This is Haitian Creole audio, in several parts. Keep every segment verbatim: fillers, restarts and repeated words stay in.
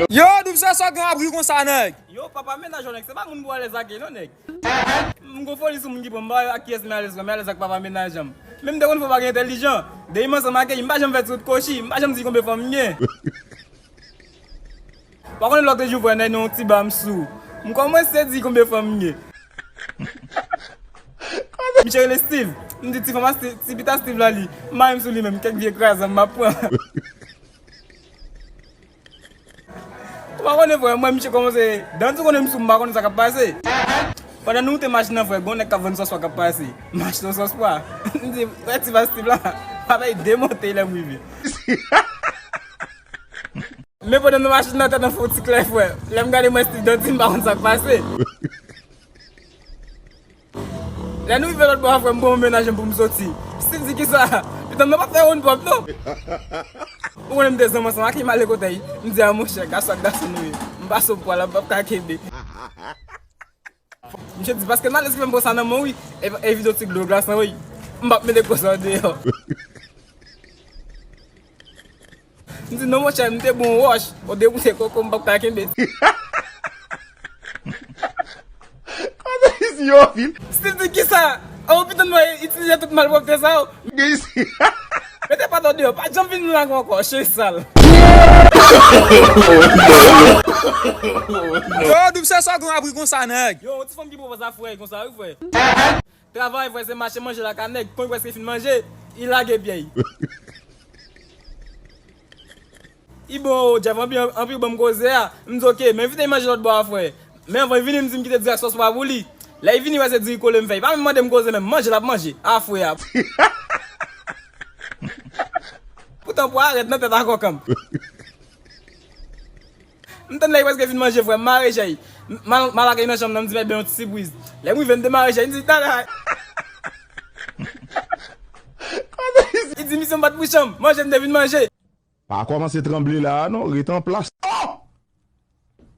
Yo, Doub, se sa w gen ap ri konsa, nèg? Yo, papa mennaj ou, nèg, se pa moun pou alèz ak li non, nèg. M gon foli sou moun ki pran m ba yo ak kiyès m alèz, m alèz ak papa mennaj an m. Men m te konn fè w pa gen entèlijan. Depi m ansanm ak li, m pa janm fè ti kout kochi, m pa janm di konbyen fanm m gen. Pa konnen lòt jou vwè nèg nan yon ti ba m sou. M kòmanse di konbyen fanm m gen. Misye rele Steve. M di ti fanm a Steve, ti pita Steve la li. M mare m sou li menm, kèk vye krazan m ap pran. Ou pa konnen frè, mwen misye kòmanse, dan di konnen m sou m pa konnen sa k ap pase. Pandan nou moute machin nan frè, gon nèg k ap vann sòspwa k ap pase. M achte yon sòspwa. M di, wè ti pita Steve la, m ap demonte lè m rive. Men pandan nan machin nan tèt an fè yon ti klè frè. Lè m gade mwen Steve dan di m pa konn sa k pase. Lè nou rive lòt bò a frè m pran yon mennaj an pou m soti. Steve di kisa? Pitan m nan pa fè youn pwòp non. Ou konnen m te zanmi ansanm ak li m ale kote l. M di a monchè, gason ak gason nou ye. M pase w pwa la m p ap ka kenbe. Misye di paske malèz ki fè m pran sa nan men w wi. E, e videyo ti dlo glas lan wi. M p ap mete koze an deyò. M di non monchè, m te bon wòch, ou depouse koko m p ap ka kenbe. Kote isi yo vin? Steve di kisa? Ou pitan mwen itilize tout malpwòpte sa yo. Gen isi. Mete pat ou deyò, pa janm vin nan lakou ankò, chen sal. Yo, Doub, se sa w gen ap ri konsa, nèg? Yo, yon ti fanm ki pran sa frè konsa wi frè. Travay frè se mache manje la ka nèg, konn prèske fin manje, li lage pye l. Li bon o Jeff, anpil, anpil ban m koze a. M di oke, men envite l manje lòt bò a frè. Men anvan l vini m di m kite diri ak sòs pwa pou li. Lè l vini wè se diri kole m fè. Li pa menm mande m koze menm, manje l ap manje. A frè a. Poutan pwa a rèd nan tèt a kòkan m. M tann lè li prèske fin manje frè, m mare jèy. M al, m al ak li nan chanm nan, m di m ap bay yon ti sipriz. Lè m rive m demare jèy, m di tala. Li di misye m pa t pou chanm, manje m te vin manje. Pa kòmanse tranble la a non, ret an plas. Oh!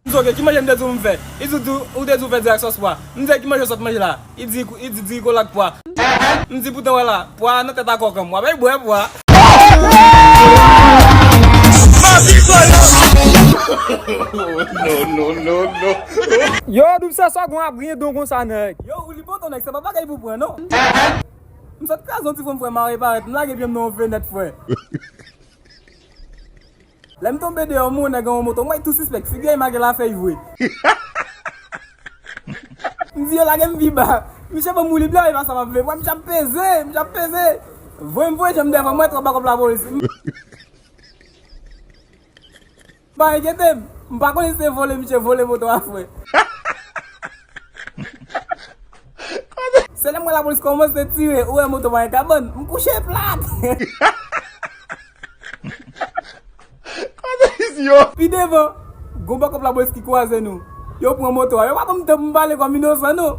M di oke, ki manje m te di w m fè? Li di ou te di w fè diri ak sòs pwa. M di ki manje w sot manje la? Li di, li di diri kole ak pwa. M di poutan wè la, pwa a nan tèt a kòkan m. W ap al bwè pwa. Yo, Doub, se sa w gen ap griyen don konsa nèg? Yo, ou li bon ton nèg, se pa bagay pou pran non. M sot kraze yon ti fanm frè mare parèt, m lage pye m nan yon fenèt frè. Lè m tonbe deyò m wè yon nèg an yon moto, m wè l tou sispèk, figi a make l a fèy vre. M di yo lage m pi ba. Misye ban m woulib la, e pa sa m ap vle. Mwen misye ap peze, misye ap peze. Voye m voye jan m devan mwen twò ba kòb lapolis. Pa enkyete m, m pa konnen si se vòlè misye vòlè moto a frè. Se lè m wè lapolis kòmanse tire, ou wè moto pa gen kabann, m kouche plat. Kote isi yo? Pi devan, gon bakòp lapolis ki kwaze nou. Yo pran moto a, yo pa ban m tan pou m pale kòm inosan non.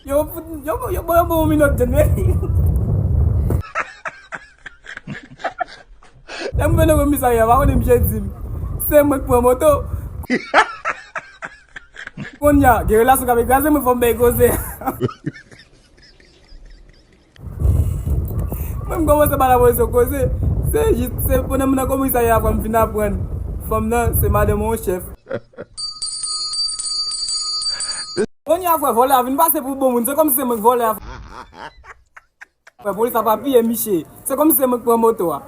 Yo fout, yo, yo, yo, yo ban yon minòt jèn wi. Lè m vin nan komisarya, pa konnen misye di m, se mwen k pran moto. Kounye a, gen relasyon k ap ekraze mwen, fò m bay koze. Mwen m kòmanse ba lapolis yo koze. Se jis, se pandan m nan komisarya a, fò m vin aprann fanm nan, se madanm yon chèf. Kounye a, frè, vòlè a vin pase pou bon moun. Se kòmsi se mwen k vòlè a. Frè, polis la pa piye misye. Se kòmsi se mwen k pran moto a.